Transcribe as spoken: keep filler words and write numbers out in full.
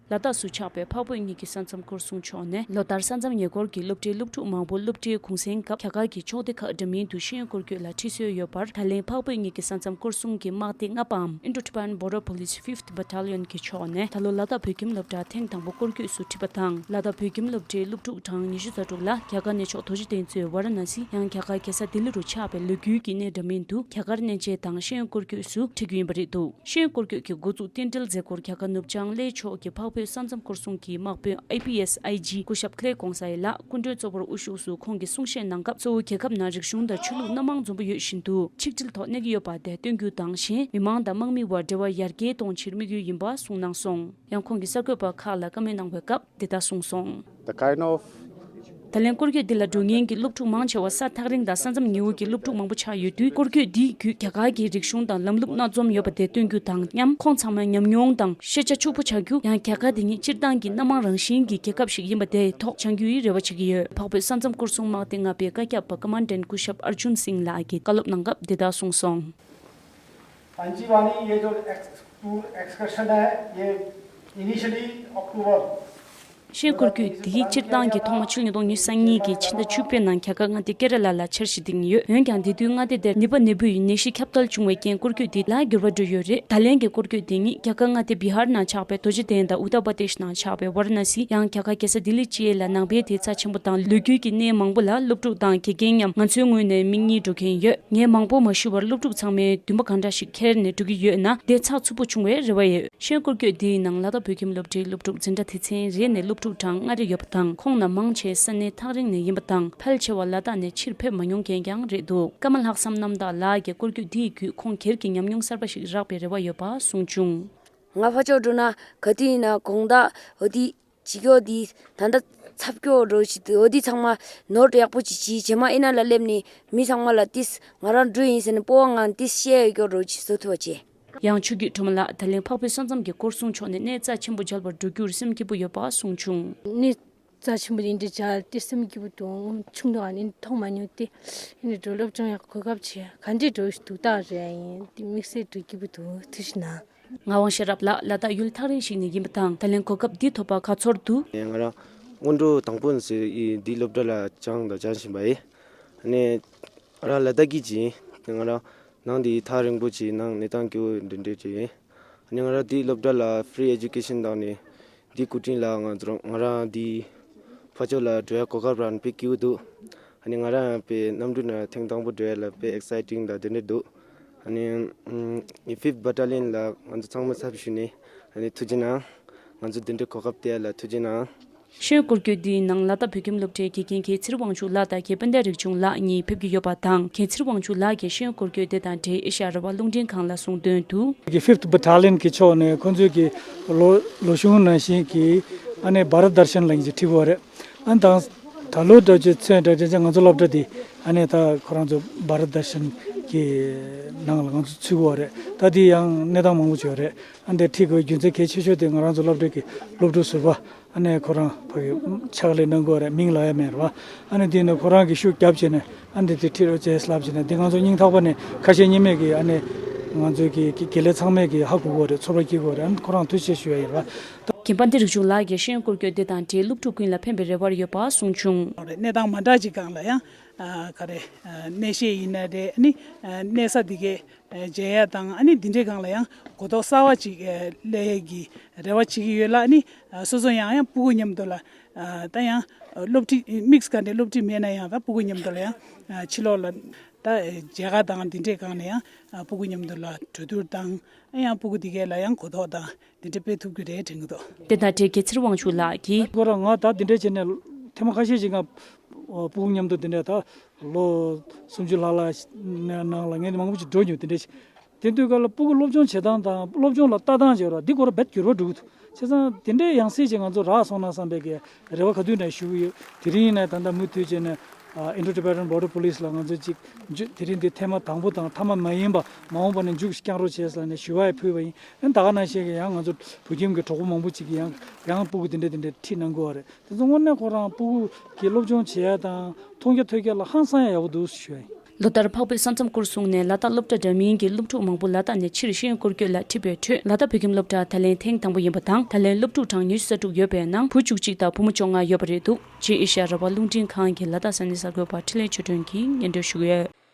ལ་དྭགས་སུ་ཆགས་པའི་འཕགས་བོད་གཉིས་ཀྱི་ས་མཚམས་སྐོར་སྲུང་ཕྱོགས་ནས་ལོ་ལྟར་ས་མཚམས་ཉེ་འཁོར་གྱི་སློབ་གྲྭའི་སློབ་ཕྲུག་མང་པོ་སློབ་གྲྭའི་གུང་སེང་སྐབས་རྒྱ་གར་གྱི་ཕྱོགས་སྡེ་ཁག་འདྲ་མིན་དུ་ཤེས་ཡོན་སྐོར་སྐྱོད་ལ་ཁྲིད་སྲོལ་ཡོད་པར། ད་ལན་འཕགས་བོད་གཉིས་ཀྱི་ས་མཚམས་སྐོར་སྲུང་གི་དམག་སྡེ་ལྔ་པའམ་Indo-Tibetan Border Police Fifth Battalion གྱི་ཕྱོགས་ནས་ད་ལོ་ལ་དྭགས་བོད་ཁྱིམ་སློབ་གྲྭར་ཐེངས་དང་པོ་སྐོར་སྐྱོད་སུ་ཁྲིད་པ་དང་། ལ་དྭགས་བོད་ཁྱིམ་སློབ་གྲྭའི་སློབ་ཕྲུག་གྲངས་ཉི་ཤུ་རྩ་དྲུག་ལ་རྒྱ་གར་གནས་མཆོག་རྡོ་རྗེ་གདན་གཙོས་ཝཱ་ར་ཎ་སི། ཡང་རྒྱ་གར་རྒྱལ་ས་ལྡི་ལི་རུ་ཆགས་པའི་ལོ་རྒྱུས་ཀྱི་གནས་འདྲ་མིན་དུ་རྒྱ་གར་གནས་མཇལ་དང་ཤེས་ཡོན་སྐོར་སྐྱོད་སུ་ཁྲིད་རྒྱུ་ཡིན་པ་རེད་འདུག་ཤེས་ཡོན་སྐོར་སྐྱོད་ཀྱི་འགོ་འཛུགས་རྟེན་འབྲེལ་མཛད་སྒོར་རྒྱ་གར་ནུབ་བྱང་གླེ་ཕྱོགས་ཀྱི་འཕགས་བོད་ས་མཚམས་སྐོར་སྲུང་གི་དམག་དཔོན་ཨའི་པི་ཨེས་ཨའི་ཇི་སྐུ་ཞབས་ཁི་ལེ་ཀོང་སའི་ལགས་སྐུ་མགྲོན་གཙོ་བོར་དབུ་བཞུགས་སུ་ཁོང་གིས་གསུང་བཤད་གནང་སྐབས། གཙོ་བོ་རྒྱལ་ཁབ་ནང་རིག་གཞུང་དང་ཆོས་ལུགས་སྣ་མང་འཛོམས་པོ་ཡོད་བཞིན་དུ་ཆིག་སྒྲིལ་ཐོག་གནས་ཀྱི་ཡོད་པ་དེ་སྟོན་རྒྱུ་དང་། གཞན་མི་མང་དང་དམག་མི་བར་འབྲེལ་བ་ཡར་རྒྱས་གཏོང་ཕྱིར་དམིགས་ཡུལ་ཡིན་པ་གསུངས་གནང་སོང་། ཡང་ཁོང་གིས་གསར་འགོད་པ་ཁག་ལ་བཀའ་མོལ་གནང་བའི་སྐབས་འདི་ལྟར་གསུངས་སོང་། The kind of ད་ལན་སྐོར་སྐྱོད་འདི་ལ་འགྲོ་མཁན་གྱི་སློབ་ཕྲུག་མང་ཆེ་བ་ས་ཐག་རིང་དང་ས་མཚམས་ཉེ་བོ་གི་སློབ་ཕྲུག་མང་པོ་ཆགས་ཡོད་དུས། སྐོར་སྐྱོད་འདིའི་བརྒྱུད་རྒྱ་གར་གྱི་རིག་གཞུང་དང་ལམ་ལུགས་སྣ་འཛོམས་ཡོད་པ་དེ་སྟོན་རྒྱུ་དང་མཉམ། ཁོང་ཚང་མ་ཉམས་མྱོང་དང་ཤེས་བྱ་ཕྱུག་པོ་ཆགས་རྒྱུ། ཡང་རྒྱ་གར་འདི་ཉིད་སྤྱིར་བཏང་གི་སྣ་མང་རང་བཞིན་གྱི་རྒྱལ་ཁབ་ཞིག་ཡིན་པ་དེའི་ཐོག་སྦྱང་རྒྱུའི་རེ་བ་བྱེད་ཀྱི་ཡོད། འཕགས་བོད་ས་མཚམས་སྐོར་སྲུང་དམག་སྡེ་ལྔ་པའི་བཀའ་ཁྱབ་པ་ཀ་མན་ཌན་སྐུ་ཞབས་ཨར་ཇུན་སིང་ལགས་ཀྱིས་བཀའ་སློབ་གནང་སྐབས་འདི་ལྟར་གསུངས་སོང་། पंजीवानी ये जो एक्स टूर एक्सकर्शन है, ये इनिशियली अक्टूबर ཤེས་ཡོན་སྐོར་སྐྱོད་འདིའི་སྤྱིར་བཏང་གི་ཐོག་མ་ཕྱི་ལོ་ཉིས་སྟོང་ཉི་ཤུ་རྩ་གཉིས་ཀྱི་ཕྱི་ཟླ་བཅུ་པའི་ནང་རྒྱ་གར་མངའ་སྡེ་ཀེ་ར་ལ་ལ་འཆར་གཞི་འདིང་ཡོད། འོན་ཀྱང་དེ་དུས་མངའ་སྡེ་དེར་ནུས་པ་ནད་འབུའི་ནད་གཞི་ཁྱབ་གདལ་བྱུང་བའི་རྐྱེན་སྐོར་སྐྱོད་འདི་ལ་འགྱུར་བ་འགྲོ་ཡོད་རེད། ད་ལན་གྱི་སྐོར་སྐྱོད་འདི་ཉིད་རྒྱ་གར་མངའ་སྡེ་བི་ཧར་ནང་ཆགས་པའི་རྡོ་རྗེ་གདན་དང་ཨུ་ཏར་པར་དེཤ་ནང་ཆགས་པའི་ཝཱ་ར་ཎ་སི། ཡང་རྒྱ་གར་རྒྱལ་ས་ལྡི་ལི་བཅས་ལ་ནང་པའི་དེ་རྩ་ཆེན་པོ་དང་ལོ་རྒྱུས་ཀྱི་གནས་མང་པོ་ལ་སློབ་ཕྲུག་དང་དགེ་རྒན་མཉམ་ང་ཚོའི་ངོས་ནས་མིག་གཉིས་འགྲོ་མཁན་ཡོད། ངས་མང་པོ་མ་ཞུ་བར་སློབ་ཕྲུག་ཚང་མས་འདུན་པ་གང་འདྲ་ཞིག་འཁྱེར་ནས་འགྲོ་གི་ཡོད་ན་དེ་ཚགས་ཚུད་པོ་བྱུང་བའི་རེ་བ་ཡོད། ཤེས་ཡོན་སྐོར་སྐྱོད་འདིའི་ནང་ལ་དྭགས་བོད་ཁྱིམ་སློབ་གྲྭའི་སློབ་ཕྲུག་འཛིན་གྲྭ་སྡེ་ཚན་རེ་ནས་སློབ་ཕྲུག་གྲངས་ལྔ་རེ་ཡོད་པ་དང་། ཁོང་རྣམས་མང་ཆེ་ས་གནས་ཐག་རིང་ནས་ཡིན་པ་དང་། ཕལ་ཆེ་བ་ལ་དྭགས་ནས་ཕྱིར་ཕེབས་མ་མྱོང་མཁན་ཀྱང་རེད་འདུག་ཀརྨ་ལྷག་བསམ་རྣམ་དག་ལགས་ཀྱིས་སྐོར་སྐྱོད་འདིའི་བརྒྱུད་ཁོང་སྒེར་གྱི་ཉམས་མྱོང་གསར་པ་ཞིག་རག་པའི་རེ་བ་ཡོད་པ་གསུངས་བྱུང་། ང་ཕར་ཕྱོགས་འགྲོ་ན་ག་དུས་ཡིན་ན་དགོང་དག་འོ་དེ་བྱེད་ཀྱོག་དེ་ད་ལྟ་ཚབ་ཀྱོག་འགྲོ་ཞིག་འདུག་འོ་དེ་ཚང་མ་ནོར་ཡག་པོ་ཅིག་བྱེད། རྗེས་མ་ཨེ་ན་ལ་སླེབས་ནས་མི་ཚང་མ་ལ་ཏིས་ང་རང་འགྲོ་ཡིན་ཟེར་ནས་སྤོབས་པ་ངང་ཏིས་བཤད་ཡོད་ཀྱོག་འགྲོ་ཅིག་བཟོ་ཐུབ་པ་བྱེད། ཡང་ཆོས་སྐྱིད་སྒྲོལ་མ་ལགས་ད་ལན་འཕགས་བོད་ས་མཚམས་ཀྱི་སྐོར་སྲུང་ཕྱོགས་ནས་གནས་རྩ་ཆེན་པོ་མཇལ་བར་འགྲོ་རྒྱུར་སེམས་སྐྱིད་པོ་ཡོད་པ་གསུངས་བྱུང་། གནས་རྩ་ཆེན་པོ་ཡིན་འདྲ་བྱ་ཏེ་སེམས་སྐྱིད་པོ་འདུག་ཆུང་དུས་ནས་མཐོང་མ་མྱོང་སྟེ། ཨེ་ནས་འགྲོ་སློབ་སྦྱོང་ཡག་གོ་སྐབས་ཆེ་ག་འདྲས་འགྲོ་ཞིག་འདུག་སྟངས་རེད་ཡིན་ཏེ་དམིགས་བསལ་འགྲོ་སྐྱིད་པོ་འདུག་ཐུགས་ཤིག་ན། ངག་དབང་ཤེས་རབ་ལགས་ལ་དྭགས་ཡུལ་ཐག་རིང་ཞིག་ནས་ཡིན་པ་དང་། ད་ལན་གོ་སྐབས་འདི་ཐོབ་པར་དགའ་ཚོར་འདུག་ང་རང་སྔོན་འགྲོ་དང་པོ་ཡིན་ཟེར་འདི་སློབ་གྲྭ་ལ་སྦྱངས་དང་སྦྱང་བཞིན་པ་ཡིན། ཨ་ནི་ང་རང་ལ་དྭགས་ཀྱི་ཅིག་ང་རང་ནང་འདི་ཐག་རིང་པོ་ཅིག་ནང་གནས་སྟངས་སྐྱིད་པོ་འདི་འདྲས་ཅིག་ཡིན། ཨ་ནི་ང་རང་འདི་སློབ་གྲྭ་ལ་ཕི་རི་ཨེ་ཌུ་ཀེ་ཤན་བཏང་ནས་འདི་སྐུ་དྲིན་ལ་ང་ཚོ་ང་རང་འདི་ཕར་ཕྱོགས་ལ་འགྲོ་ཡ་གོ་སྐབས་རང་དཔེ་སྐྱིད་པོ་འདུག་ཨ་ནི་ང་རང་ཡང་དཔེ་གནམ་གྲུ་ནང་ཐེངས་དང་པོ་འགྲོ་ཡ་ལ་དཔེ་ཨེག་སའི་ཊིང་དང་འདི་འདྲས་འདུག་ཨ་ནི་ཕིབ་བྷ་ཊ་ལི་ཡན་ལ་ང་ཚོ་ཚང་མ་ཚབ་ཞུས་ནས་ཨ་ནི་ཐུགས་རྗེ་གནང་། ང་ཚོ་འདི་འདྲའི་གོ་སྐབས་སྟེར་ཡ་ལ་ཐུགས་རྗེ་གནང་། ཤེས་ཡོན་སྐོར་སྐྱོད་འདིའི་ནང་ལ་དྭགས་བོད་ཁྱིམ་སློབ་གྲྭའི་དགེ་རྒན་གེ་ཚེ་རིང་དབང་ཕྱུག་ལགས་དང་རྒན་དཔལ་ལྡན་རིག་འབྱུང་ལགས་གཉིས་ཕེབས་ཀྱི་ཡོད་པ་དང་། གེ་ཚེ་རིང་དབང་ཕྱུག་ལགས་ཀྱིས་ཤེས་ཡོན་སྐོར་སྐྱོད་དེ་དང་འབྲེལ་ཨེ་ཤ་ཡ་རི་བ་རླུང་འཕྲིན་ཁང་ལ་གསུངས་དོན་དུ། གི་ཕིབ་བྷ་ཊ་ལི་ཡན་གྱི་ཕྱོགས་ནས་ཁོང་ཚོས་ཀྱི་ལོ་ལོ་གཞུང་ནང་བཞིན་གྱི་ཨ་ནི་བྷ་ར་ཏ་དར་ཤན་ལ་ཡིན་གྱི་ཁྲིད་དགོས་རེད། ཨ་ནི་དང་ད་ལོ་འདྲ་བྱེད་ཚོད་འདྲ་བྱེད་ང་ཚོ་སློབ་གྲྭ་འདི་ཨ་ནི་ད་ཁོ་རང་ཚོ་བྷ་ར་ཏ་དར་ཤན་གྱི་ནང་ལ་ང་ཚོ་ཚུད་དགོས་རེད། ད་འདི་ཡང་གནས་སྟངས་མང་པོ་བྱུང་རེད། ཨ་འདི་ཁྲིད་དགོས་རྒྱུ་མཚན་གལ་ཆེ་ཤོས་དེ་ང་རང་ཚོ་སློབ་གྲྭ་གི་སློབ་ཕྲུག་ཟུར་པ་ཨ་ནི་ཁོ་རང་ཕ་གི་ཕྱག་ལས་གནང་དགོས་རེད། མིང་ལབ་ཡ་མེད་རེད་བ། ཨ་ནི་འདི་ནི་ཁོ་རང་གི་ཤུགས་རྒྱབ་བྱས་ནས་ཨ་འདི་དེ་ཁྲིད་རོགས་བྱས་ལབ་བྱས་ནས་འདི་ང་ཚོ་སྙིང་ཐག་པ་ནས་ཁ་ཞེ་གཉིས་མེད་ཀྱི་ཨ་ནི་ང་ཚོའི་གི་དགེ་ལས་ཚང་མས་ཀྱི་ཧ་གོ་དགོས་རེད། ཚོར་བ་སྐྱེ་དགོས་རེད། ཨ་ནི་ཁོ་རང་ཐུགས་རྗེ་ཆེ་ཞུ་ཡ་ཡིན་རེད་བ། རྒན་དཔལ་ལྡན་རིག་འབྱུང་ལགས་ཀྱིས་ཤེས་ཡོན་སྐོར་སྐྱོད་འདི་དང་འབྲེལ་སློབ་ཕྲུག་ཀུན་ལ་ཕན་པའི་རེ་བ་ཡོད་པ་གསུངས་བྱུང་། རེད། གནས་སྟངས་མ་འདྲ་ཅིག་སྒང་ལ་ཡང་ཨ་ག་རེ་ཨ་གནས་བཤད་ཡིན་ན་རེད། ཨ་ནི་ཨ་གནས་ས་འདི་གའི་ཨ་མཇལ་ཡ་དང་ཨ་ནི་འདི་འདྲའི་སྒང་ལ་ཡང་གོ་རྟོགས་གསར་བ་ཅིག་ཨ་སླེབས་ཡས་ཀྱི་རེ་བ་བྱེད་ཀྱི་ཡོད་ལ། ཨ་ནི་ཨ་སོ་སོ་ཡང་ཡང་སྤུ་གུ་མཉམ་དུ་ལ་ཨ་ད་ཡང་སློབ་ཁྲིད་དམིགས་ག་འདྲའི་སློབ་ཁྲིད་མེད་ན་ཡང་ད་སྤུ་གུ་མཉམ་དུ་ལ་ཡང་ཨ་ཕྱི་ལོགས་ལ་ད་མཇལ་ཁ་དང་འདི་འདྲའི་སྒང་ལ་ཡང་ཨ་སྤུ་གུ་མཉམ་དུ་ལ་གྲོས་བསྡུར་དང་ཨ་ཡང་སྤུ་གུ་འདི་གའི་ལ་ཡང་གོ་རྟོགས་དང་འདི་འདྲ་སྤེལ་ཐུབ་ཀྱི་རེད་དྲན་གྱི་འདུག་དེ་དང་འབྲེལ་དགེ་ཚེ་རིང་དབང་ཕྱུག་ལགས་ཀྱིས། ཁོ་རང་ང་ད་འདི་འདྲ་བྱས་ནས་ཐེངས་མ་ཁ་ཤས་ཤིག་ང་སྤུ་གུ་མཉམ་དུ་འདི་འདྲ་ད་ལོ་སུམ་ཅུ་ལྷག་ལྷག་ནང་ལ་ངས་མང་པོ་ཅིག་འགྲོ་མྱོང་། དེ་འདྲ་ཞིག་དེ་དུས་སྐབས་ལ་སྤུ་གུ་སློབ་སྦྱོང་བྱེད་སྟངས་དང་སློབ་སྦྱོང་ལ་ལྟ་སྟངས་བྱེད་རོགས་འདི་སྐོར་རྦད་འགྱུར་བ་འགྲོ་གི་འདུག་བྱས་ཙང་དེ་འདྲའི་ཡང་སྲིད་ཅིག་ང་ཚོ་རག་སོང་ན་བསམ་པའི་གི་རེ་བ་ག་དུས་ནས་ཞུ་གི་ཡོད། དེ་རིང་ཡིན་ན་ད་ལྟ་མུ་མཐུད་བྱས་ནས་Indo-Tibetan Border Police ལ་ང་ཚོ་ཅིག་འཇུ་དེ་རིང་འདི་ཐེངས་མ་དང་པོ་དང་མཐའ་མ་མ་ཡིན་པ་མ་འོངས་པ་ནས་མཇུག་བསྐྱང་རོགས་བྱས་ལབ་ནས་ཞུ་བ་ཡང་ཕུལ་བ་ཡིན། ཨ་ནི་ད་ག་ནང་བཞིན་གི་ཡང་ང་ཚོ་བོད་ཁྱིམ་གི་གྲོགས་པོ་མང་པོ་ཅིག་གིས་ཡང་ཡང་སྤུ་གུ་དེ་འདྲ་དེ་འདྲ་ཁྲིད་གནང་དགོས་བ་རེད། དེ་ཚོ་དངོས་གནས་ཁོ་རང་སྤུ་གུ་གི་སློབ་སྦྱོང་བྱེད་ཡ་དང་མཐོང་རྒྱ་ཐོས་རྒྱ་ལ་ཧང་སང་ཡ་ཡག་པོ་འདུག་ཞུ་ཡ་ཡིན། ལོ་ལྟར་འཕགས་པའི་ས་མཚམས་སྐོར་བཟུང་ནས་ལ་དྭགས་སློབ་གྲྭ་འདྲ་མིན་གྱི་སློབ་ཕྲུག་མང་པོ་ལ་དྭགས་ནས་ཕྱིར་ཤེས་ཡོན་སྐོར་སྐྱོད་ལ་ཁྲིད་པའི་ཁྲོད། ལ་དྭགས་བོད་ཁྱིམ་སློབ་གྲྭ་ད་ལན་ཐེངས་དང་པོ་ཡིན་པ་དང་། ད་ལན་སློབ་ཕྲུག་གྲངས་ཉི་ཤུ་རྩ་དྲུག་ཡོད་པའི་ནང་བུ་བཅུ་གཅིག་དང་བུ་མོ་བཅོ་ལྔ་ཡོད་པ་རེད་འདུག་ཅེས་ཨེ་ཤ་ཡ་རང་དབང་རླུང་འཕྲིན་ཁང་གི་ལ་དྭགས་ས་གནས་གསར་འགོད་པ་འཕྲིན་ལས་ཆོས་སྒྲོན་གྱིས་སྙན་སྒྲོན་ཞུ་གི་ཡོད།